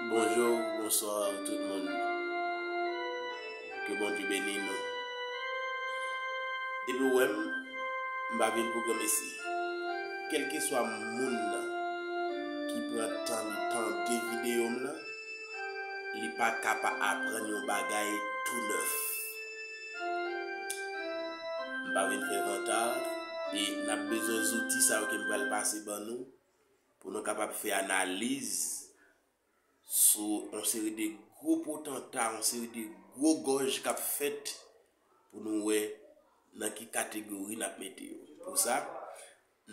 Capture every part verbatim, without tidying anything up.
Bonjou, bonswa tout moun. Ke Bondye beni nou. Depi w wè m, m pa vin pou granmesi. Kèlkeswa moun nan ki pran tan li tande videyo m lan, li pa ka pa aprann yon bagay tou nèf. M pa vin fè vantay, e n ap bezwen zouti sa yo ke m pral pase ban nou pou nou kapab fè analiz sou yon seri de gwo potanta, yon seri de gwo gòj k ap fèt pou nou wè nan ki kategori n ap mete yo. Pou sa,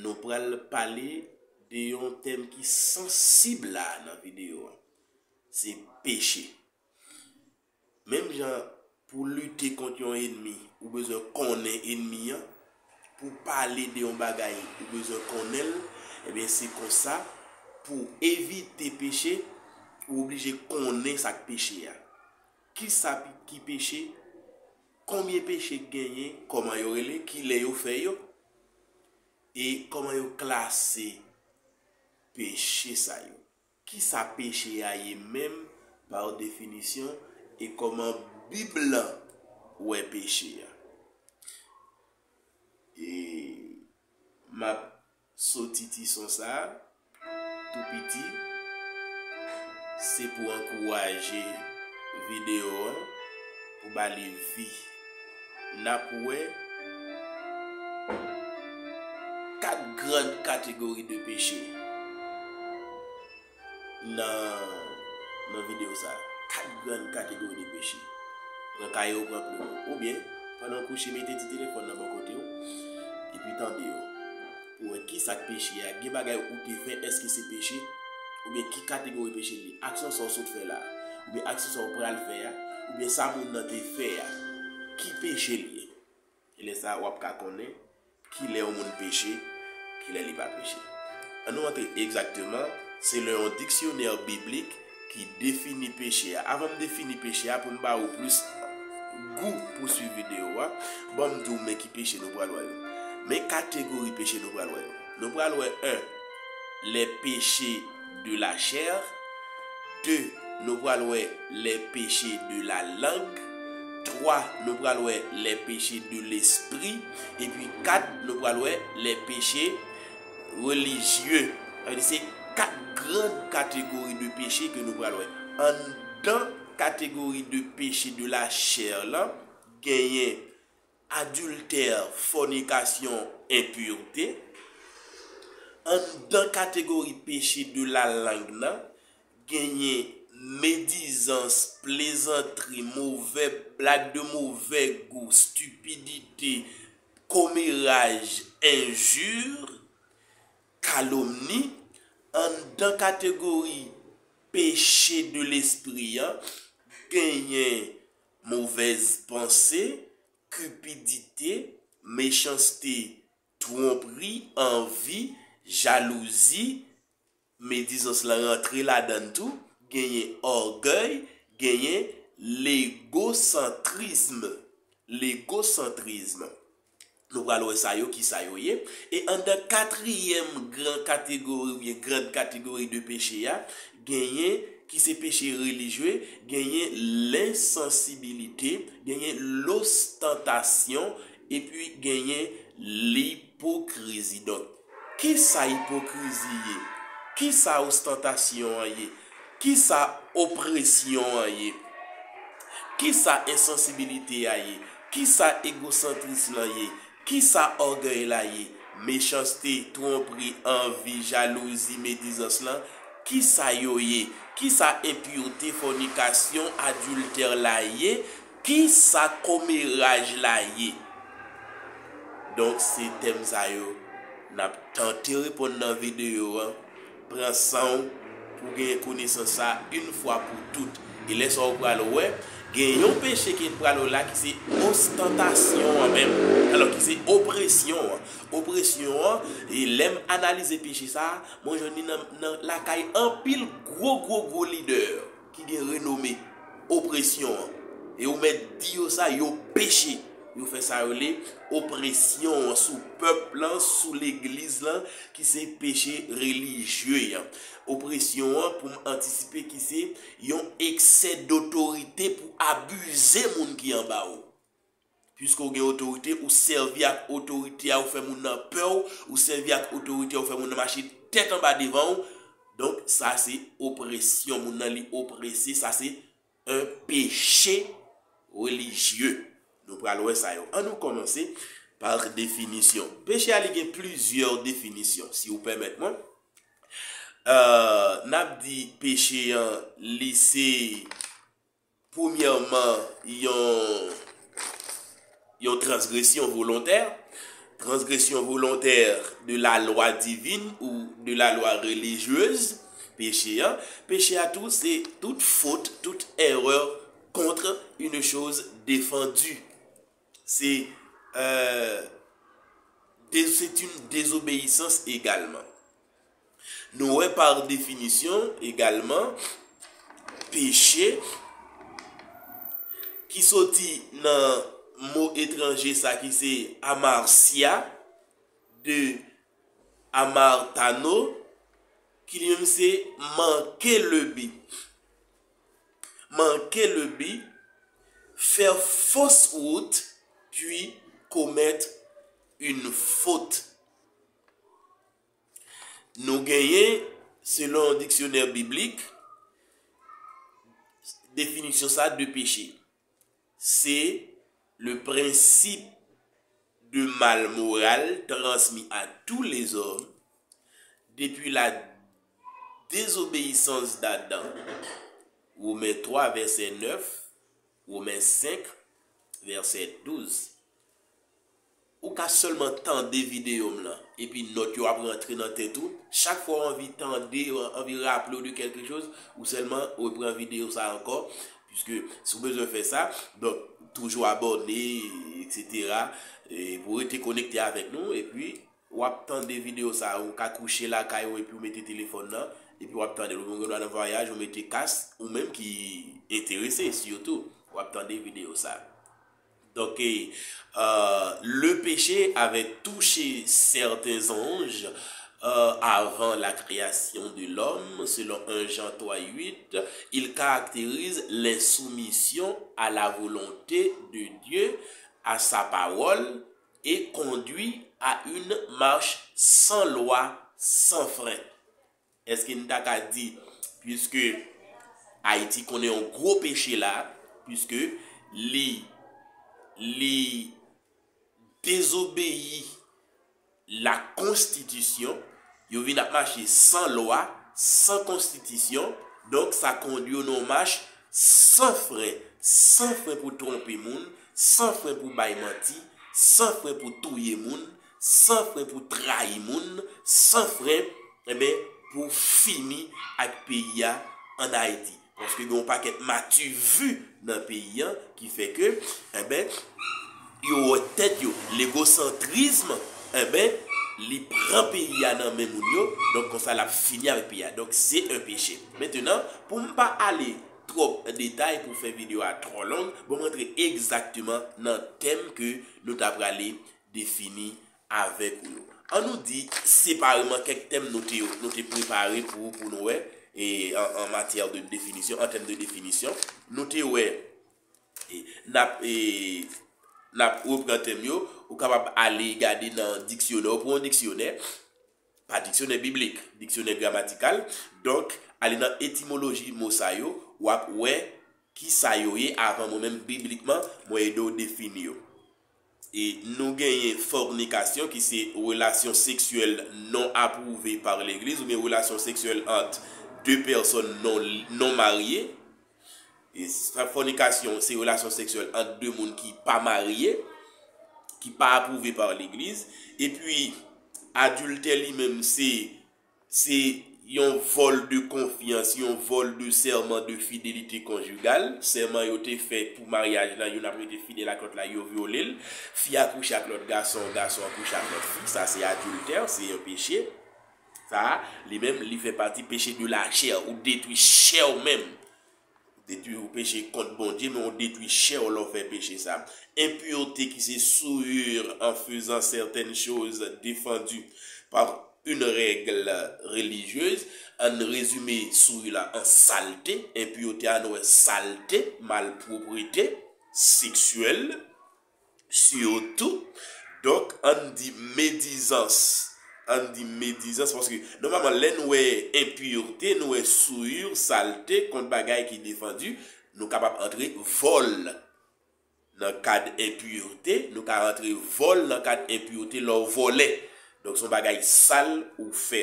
nou pral pale de yon tèm ki sansib la nan videyo an. Se peche. Menm jan pou lite kont yon enmi, ou bezwen konnen enmi an. Pou pale de yon bagay, ou bezwen konnen l. Ebyen, se konsa, pou evite peche, ou oblije konnen sa k peche a. Kisa pi- ki peche? Konbyen peche k genyen? Kòman yo rele? Kilè yo fè yo? E kòman yo klase peche sa yo? Kisa peche a ye menm, pa definisyon, e kòman Bib lan wè peche a? E m ap soti ti son sa a, tou piti, se pou ankouraje videyo an, pou ba li vi. N ap wè kat gran kategori de peche nan, nan videyo sa a. Kat gran kategori de peche. Pran kaye w, pran plim ou. Oubyen, pandan w kouche, mete ti telefòn nan bò kote w, epi tande yo. Pou wè kisa k peche a. Gen bagay ou te fè, èske se peche? Oubyen ki kategori peche li ye? Aksyon sa w sot fè la a? Oubyen aksyon sa w pral fè a? Oubyen sa moun nan te fè a? Ki peche li ye? E lè sa a, w ap ka konnen kilè yon moun peche, kilè li pa peche. Ann nou antre egzakteman, se nan yon diksyonè biblik ki defini peche a. Avan m defini peche a, pou m ba ou plis gou pou swiv videyo a, ban m di w men ki peche nou pral wè yo. Men kategori peche nou pral wè yo. Nou pral wè, en, les péchés de la chair. De, nou pral wè les péchés de la langue. Twa, nou pral wè les péchés de l'esprit. Epi kat, nou pral wè les péchés religieux. Sa vle di se kat gran kategori de peche ke nou pral wè. Anndan kategori de peche de la chair lan, genyen adiltè, fònikasyon, enpirte. Anndan kategori peche de la langue nan, genyen medizans, plezantri, movè, blague de mauvais goût, stupidité, commérage, injure, calomnie. Anndan kategori peche de l'esprit an, genyen mauvaise pensée, cupidité, méchanceté, tromperie, envie, jalousie, medizans lan rantre ladan l tou, genyen orgueil, genyen l'égocentrisme. L'égocentrisme. Nou pral wè sa yo, kisa yo ye. E anndan katriyèm gran kategori oubyen grand kategori de peche a, genyen ki se peche relijye, genyen lensansibilite, genyen lostantasyon, epi genyen lipokrizi. Donk, kisa ipokrizi ye? Kisa ostantasyon an ye? Kisa opresyon an ye? Kisa ensansibilite a ye? Kisa egosantris lan ye? Kisa ògèy la ye? Mechanste, twonpri, anvi, jalouzi, medizans lan, kisa yo ye? Kisa enpirte, fònikasyon, adiltè la ye? Kisa komeraj la ye? Donk, se tèm sa yo n ap tante reponn nan videyo an. Pran san w pou w genyen konesans sa a yon fwa pou tout. E lè sa a, ou pral wè, gen yon peche ki pral wè la ki se ostantasyon an menm. Alò, ki se opresyon an. Opresyon an, e lè m analize peche sa a, mwen jwenn li nan, nan lakay anpil gwo, gwo, gwo lidè ki gen renome opresyon an. E ou mèt di yo sa, yo peche. Yo fè sa yo rele opresyon an sou pèp lan, sou legliz lan, ki se peche relijye an. Opresyon an, pou m antisipe, ki se yon eksè dotorite pou abize moun ki anba w. Piske w gen otorite, ou sèvi ak otorite a, ou fè moun nan pè w, ou sèvi ak otorite a, ou fè moun nan mache tèt anba devan w. Donk, sa se opresyon. Moun nan li oprese, sa se un péché religieux. Nou pral wè sa yo. Ann nou kòmanse pa definisyon. Peche a li gen plizyè definisyon, si w pèmèt mwen. Euh, n ap di peche an, li se, premyèman, yon, yon transgression volontaire. Transgression volontaire de la loi divine ou de la loi religieuse. Peche a, peche a tou, se toute faute, toute erreur contre une chose défendue. Se, euh, dé- c'est une désobéissance également. Nou wè pa definisyon egalman, peche ki soti nan mo etranje sa ki se amartia, de amartano, ki li menm se manke le bi. Manke le bi, fè fos wout, pi komèt une faute. Nou genyen, selon diksyonè biblik, definisyon sa de peche. Se le principe de mal moral transmis à tous les hommes depuis la désobéissance d'Adam. Women twa, vèsè nèf, Women senk, vèsè douz. Ou ka sèlman tande videyo m lan, epi nòt yo ap rantre nan tèt ou. Chak fwa w anvi tande, w anvi raple w de kèlke choz, ou sèlman repran videyo sa ankò. Piske si w bezwen fè sa, donk, toujou abòne, etsetera, e pou w rete konekte avèk nou, epi w ap tande videyo sa, ou ka kouche lakay ou epi w mete telefòn nan, epi w ap tande l. Oubyen w gen dwa nan vwayaj, ou mete kas, ou menm ki enterese, sitou, w ap tande videyo sa. Donc, euh, le péché avait touché certains anges euh, avant la création de l'homme, selon un Jean trois huit. Il caractérise l'insoumission à la volonté de Dieu, à sa parole, et conduit à une marche sans loi, sans frein. Èske n ta ka di, piske Ayiti konnen yon gwo peche la, piske li, li dezobeyi la konstitisyon, yo vin ap mache san lwa, san konstitisyon, donk sa kondui yo nan yon mach san fren, san fren pou twonpe moun, san fren pou bay manti, san fren pou touye moun, san fren pou trayi moun, san fren, enben, pou fini ak peyi a ann Ayiti. Paske gen yon pakèt mativi nan peyi a ki fè ke, enben, yo wè tèt yo, legosantrism, enben, li pran peyi a nan men moun yo, donk konsa l ap fini avèk peyi a. Donk, se yon peche. Mentenan, pou m pa ale twòp detay pou fè videyo a twò long, bon, m rantre egzakteman nan tèm ke nou ta prale defini avèk ou yo. Ann nou di separeman kèk tèm nou te, nou te prepare pou, pou nou wè, e, an, an matyè de definisyon, an tèm de definisyon. Nou te wè, e, n ap, e, n ap repran tèm yo, ou kapab ale gade nan diksyonè, ou pran yon diksyonè, pa diksyonè biblik, diksyonè gramatikal. Donk, ale nan etimoloji mo sa yo, w ap wè ki sa yo ye avan mwen menm biblikman, mwen ede w defini yo. E nou genyen fònikasyon ki se relasyon seksyèl non apwouve pa legliz oubyen relasyon seksyèl ant de pèsòn non, non marye. E sa, fònikasyon se relasyon seksyèl ant de moun ki pa marye, ki pa apwouve pa legliz. Epi, adiltè li menm se se yon vòl de konfyans, yon vòl de sèman de fidelite konjigal. Sèman yo te fè pou maryaj la, youn ap rete fidèl ak lòt la, yo vyole l. Fi a kouche ak lòt gason, gason an kouche ak lòt fi, sa se adiltè, se yon peche. Sa, li menm, li fè pati peche de la chè, ou detwi chè w menm. Detwi ou peche kont Bondye, men ou detwi chè w lè w fè peche sa. Impureté qui se souillure en faisant certaines choses défendues par une règle religieuse. Ann rezime souillure la an salte. Impureté a nou wè salte, malpropreté sexuelle, surtout. Donk, ann di medizans. Ann di medizans, paske nòmalman, lè nou wè enpirte, nou wè souillure, salte, kont bagay ki defann, nou kapab antre vòl nan kad enpirte, nou ka antre vòl nan kad enpirte lè w vòlè. Donk, se yon bagay sal ou fè.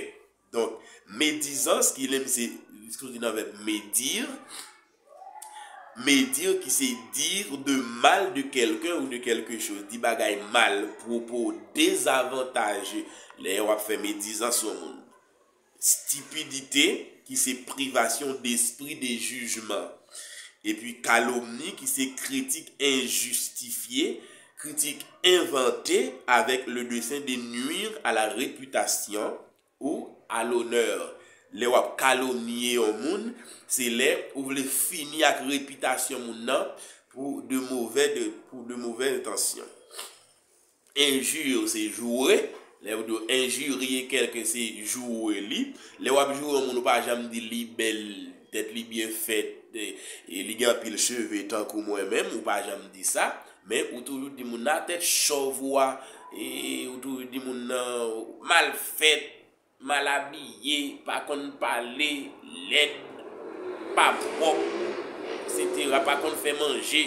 Donk, medizans ki li menm se, ki soti nan vèb médire, médire ki se dire de mal de quelqu'un ou de quelque chose, di bagay mal, pwopo, dezavantaje, lè w ap fè medizans sou yon moun. Stupidité ki se privasyon d'esprit de jijman. Epi kalomni ki se kritik enjistifye, kritik envante avec le dessein de nuire à la réputation ou à l'honneur. Lè w ap kalomniye yon moun, se lè ou vle fini ak repitasyon moun nan pou de move, de, pou de move entansyon. Enjire, se joure. Lè yo di w injurier quelqu'un, se joure li. Lè w ap joure yon moun, ou pa janm di li bèl, tèt li byen fèt, e, e li gen anpil cheve tankou mwen menm, ou pa janm di sa. Men ou toujou di moun nan tèt chòv ou a, e ou toujou di moun nan mal fèt, mal abiye, pa konn pale, lèd, pa pwòp, etsetera, pa konn fè manje,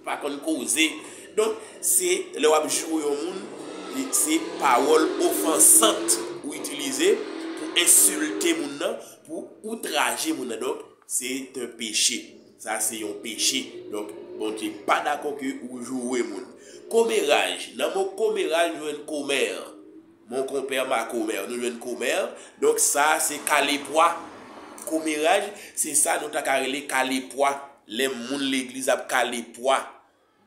pa konn koze. Donk, se lè w ap joure yon moun, e se pawòl ofansant ou itilize pou ensilte moun nan, pou outraje moun nan. Donk, se te peche. Sa se yon peche. Donk, Bondye pa dakò ke ou joure moun. Komeraj. Nan mo komeraj, nou jwenn komè. Mon compère, ma commère. Nou jwenn komè. Donk, sa se kale pwa. Komeraj, se sa nou ta ka rele kale pwa. Lè moun legliz ap kale pwa.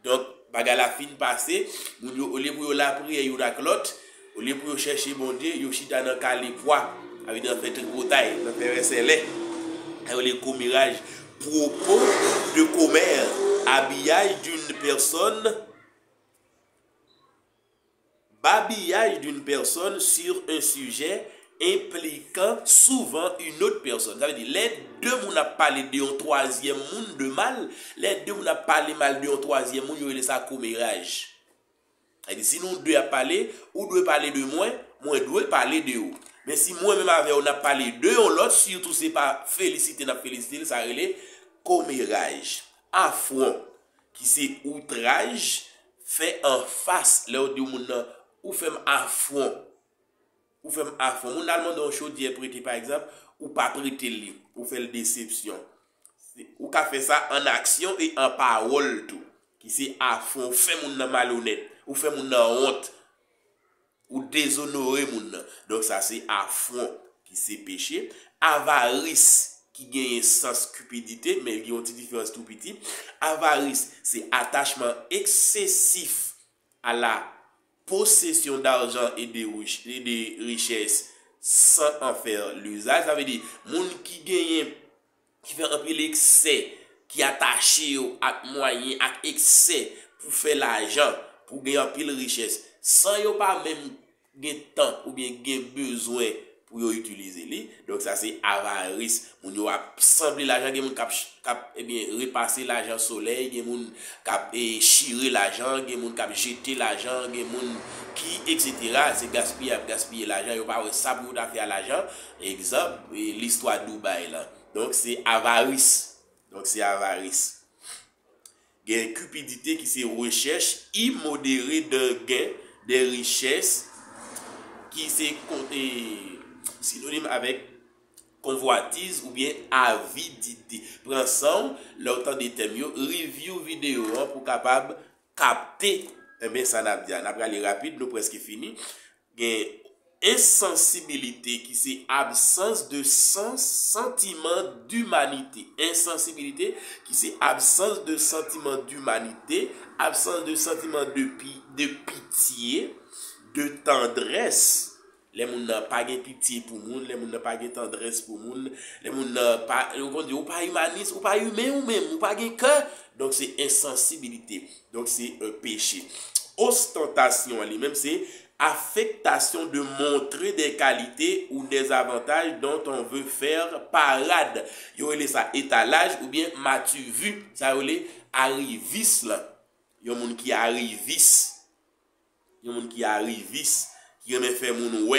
Donk, bagay la fin pase, moun yo, olye pou yo lapriyè youn ak lòt, olye pou yo chèche Bondye, yo chita nan kale pwa, sa vle di nan fè tripotay, nan fè rèsèlè. Sa yo rele komeraj. Propos de commère, habillage d'une personne, babillage d'une personne sur un sujet impliquant souvent une autre personne. Sa vle di, lè de moun ap pale de yon twazyèm moun de mal, lè de moun ap pale mal de yon twazyèm moun, yo rele sa komeraj. Sa vle di, si nou de ap pale, ou dwe pale de mwen, mwen dwe pale de ou. Men si mwen menm avè w n ap pale de yon lòt, sitou se pa felisite n ap felisite l, sa rele komeraj. Afwon, ki se outraj, fè anfas, lè w di moun nan, ou fè m afwon. Ou fè m afwon. Moun nan al mande yon chodyè prete, pa egzanp, ou pa prete l li, ou fè l desepsyon. Se, ou ka fè sa an aksyon e an pawòl tou, ki se afwon, ou fè moun nan malonèt, ou fè moun nan wont, ou dezonore moun nan. Donk, sa se afwon, ki se peche. Avaris, ki genyen sans kipidite, men li gen yon ti diferans tou piti. Avaris, se atachman eksesif à la possession d'argent et de rich-, et de richesses sans en faire l'usage. Sa vle di, moun ki genyen, ki fè anpil eksè, ki atache yo ak mwayen, ak eksè pou fè lajan, pou gen anpil richès, san yo pa menm gen tan oubyen gen bezwen pou yo itilize li. Donk, sa se avaris. Moun yo ap sanble lajan, gen moun k ap, k ap, ebyen, repase lajan solèy, gen moun k ap, e, chire lajan, gen moun k ap jete lajan, gen moun ki, etsetera. Se gaspiye y ap gaspiye lajan, yo pa wè sa pou yo ta fè a lajan. Egzanp, e, listwa Dubaï la. Donk, se avaris. Donk, se avaris. Gen cupidité ki se recherche immodérée d'un gain, des richesses, ki se kon-, e, sinonim avèk convoitise oubyen avidite. Pran san w, lè w tande tèm yo, review videyo an pou w kapab kapte, enben, sa n ap di a. N ap prale rapid, nou prèske fini. Gen ensansibilite ki se absans de san-, santiman dimanite. Ensansibilite ki se absans de santiman dimanite, absans de santiman de pi-, de pitye, de tandrès. Lè moun nan pa gen pitye pou moun, lè moun nan pa gen tandrès pou moun, lè moun nan pa, yo konn di, ou pa imanis, ou pa imen ou menm, ou pa gen kè. Donk, se ensansibilite. Donk, se yon peche. Ostantasyon an li menm, se affectation de montrer des qualités ou des avantages dont on veut faire parade. Yo rele sa etalaj oubyen matu vu. Sa yo rele arivis lan. Yon moun ki arivis. Yon moun ki arivis, ki renmen fè moun wè,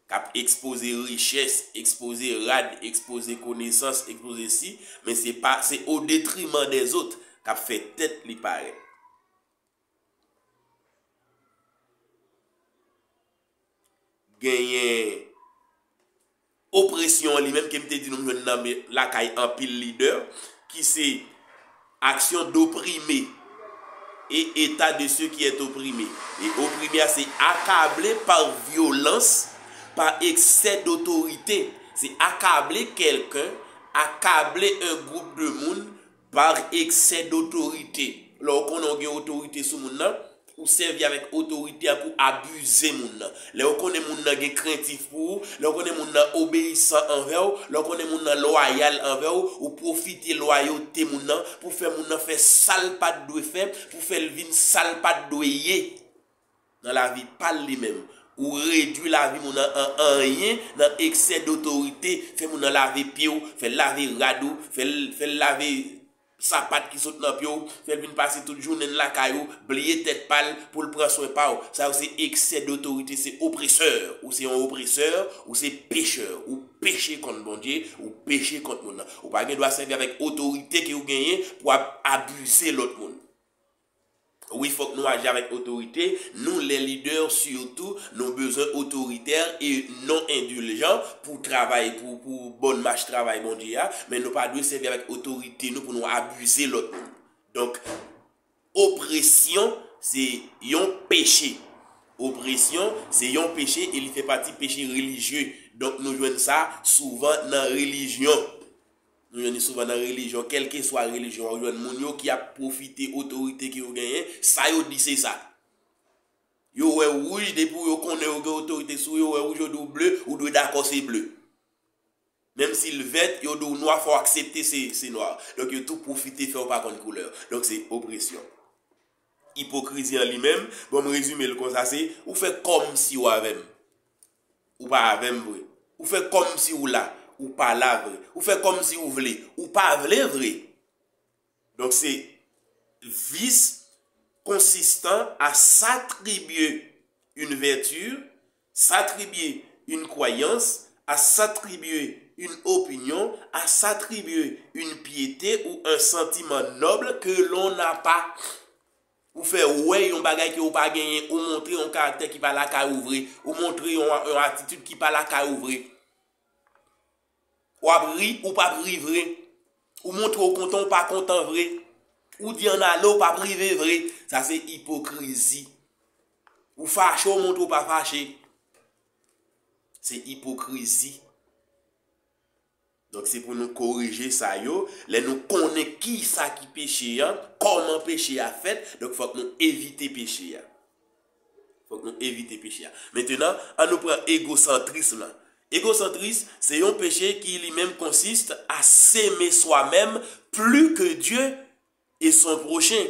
k ap ekspoze richès, ekspoze rad, ekspoze konesans, ekspoze si, men se pa, se o detriman dèzòt, k ap fè tèt li parèt. Genyen opresyon an li menm ke m te di nou m jwenn nan men, lakay anpil lidè, ki se action d'opprimé et état de ceux qui est opprimé. E oprime a se accablé par violence, par excès d'autorité. Se akable kèlken, akable yon gwoup de moun par excès d'autorité. Lè w konnen w gen otorite sou moun nan, ou sèvi avèk otorite a pou abize moun nan. Lè w konnen moun nan gen krentif pou ou, lè w konnen moun nan obeyisan anvè w, lè w konnen moun nan lwayal anvè w, ou pwofite lwayote moun nan pou fè moun nan fè sa l pa t dwe fè, pou fè l vin sa l pa t dwe ye nan lavi pa l li menm. Ou redui lavi moun nan an anyen nan eksè dotorite, fè moun nan lave pye w, fè l lave rad ou, fè l, fè l lave sapat ki sot nan pye w, fè l vin pase tout jounen l lakay ou, bliye tèt pa l pou l pran swen pa w. Sa yo se eksè dotorite, se opresè. Ou se yon opresè, ou se pechè. Ou peche kont Bondye, ou peche kont moun nan. Ou pa gen dwa sèvi avèk otorite ke ou genyen pou ap abize lòt moun. Wi, fòk nou aji avèk otorite. Nou, lè lidè, sitou, nou bezwen otoritè e non endiljan pou travay, pou, pou bòn mach travay Bondye a. Men nou pa dwe sèvi avèk otorite nou pou nou abize lòt moun. Donk, opresyon, se yon peche. Opresyon, se yon peche e li fè pati peche relijye. Donk, nou jwenn sa souvan nan relijyon. Nou jwenn li souvan nan relijyon, kèlkeswa relijyon an, ou jwenn moun yo ki ap pwofite otorite ke yo genyen, sa yo di se sa. Yo wè wouj, depi yo konnen yo gen otorite sou ou, yo wè wouj, yo di w ble, ou dwe dakò se ble. Menm si l vèt, yo di w nwa, fò w aksepte se, se nwa. Donk yo tou pwofite fè w pa konn koulè. Donk se opresyon. Ipokrizi an li menm, bon, m rezime l konsa, se ou fè kòmsi w avè m. Ou pa avè m vre. Ou fè kòmsi w la, ou pa la vre. Ou fè kòmsi w vle, ou pa vle vre. Donk se vice consistant à s'attribuer une vertu, s'attribuer une croyance, à s'attribuer une opinion, à s'attribuer une piété ou un sentiment noble que l'on n'a pas. Ou fè wè yon bagay ke ou pa genyen, ou montre yon karaktè ki pa lakay ou vre, ou montre yon, yon atitid ki pa lakay ou vre. W ap ri, ou p ap ri vre. Ou montre ou kontan, ou pa kontan vre. Ou di ann ale, ou p ap rive vre. Sa se ipokrizi. Ou fache, ou montre ou pa fache. Se ipokrizi. Donk, se pou nou korije sa yo. Lè nou konnen ki sa ki peche a, kòman peche a fèt, donk, fòk nou evite peche a. Fòk nou evite peche a. Mentenan, ann nou pran egosantris lan. Egosantris, se yon peche ki li menm consiste à s'aimer soi-même plus que Dieu et son prochain.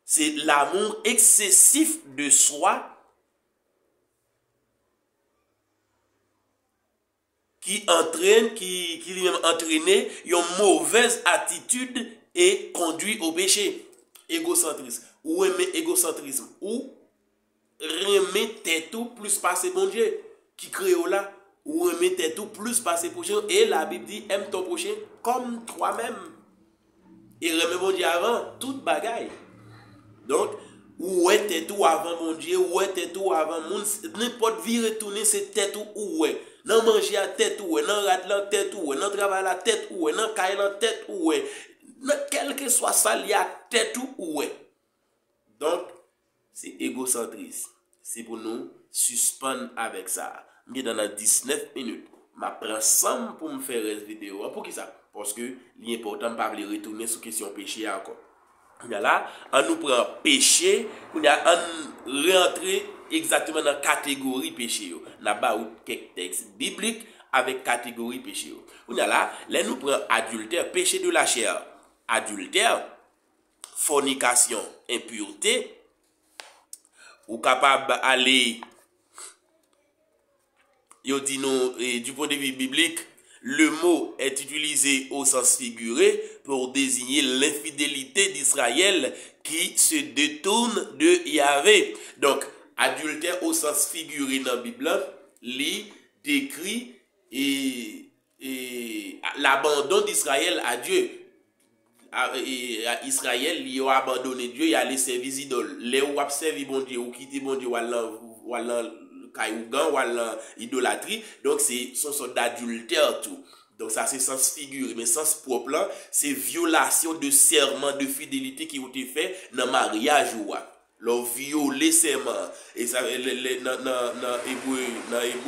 C'est l'amour excessif de soi ki antrèn, ki, ki li menm antrene yon movèz atitid e kondui o peche. Egosantris. Ou renmen egosantrism. Ou renmen tèt ou plis pase Bondye ki kreye w la. Ou renmen tèt ou plis pase pwochen w. E Labib di, aime ton prochain comme toi-même. E renmen Bondye avan tout bagay. Donk, ou wè tèt ou avan Bondye, ou wè tèt ou avan moun, nenpòt vire tounen se tèt ou ou wè. Nan manje a tèt ou wè, nan rad lan tèt ou wè, nan travay la tèt ou wè, nan kay lan tèt ou wè, nan kèlkeswa sa l ye a tèt ou ou wè. Donk, se egosantris. Se pou nou sispann avèk sa. M gentan nan disnèf minit. M ap pran san m pou m fè rès videyo an. Poukisa? Paske li enpòtan, m pa vle retounen sou kesyon peche a ankò. Kounye a la, ann nou pran peche, kounye a ann rantre egzakteman nan kategori peche yo. N ap ba ou kèk tèks biblik avèk kategori peche yo. Kounye a la, lè nou pran adiltè, péché de la chair, adiltè, fònikasyon, enpirte, ou kapab ale, yo di nou, eh, du point de vue biblique, le mot est utilisé au sens figuré pour désigner l'infidélité d'Israël qui se détourne de Yahvé. Donk, adiltè o sans figire nan Bib la, li dekri e, e, l'abandon d'Israël à Dieu. A, e, a, Izrayèl, yo abandone Dye, y ale sèvi zidòl. Lè w ap sèvi Bondye, ou kite Bondye, w al nan, w al nan kay ougan, w al nan idolatri. Donk, se, se yon sòt d'adiltè tou. Donk, sa se sans figire. Men sans pwòp lan, se vyolasyon de sèman de fidelite ke w te fè nan maryaj ou a. Lè w vyole sèman an. E sa, lè, lè, nan, nan, nan Ebre, nan Ebre,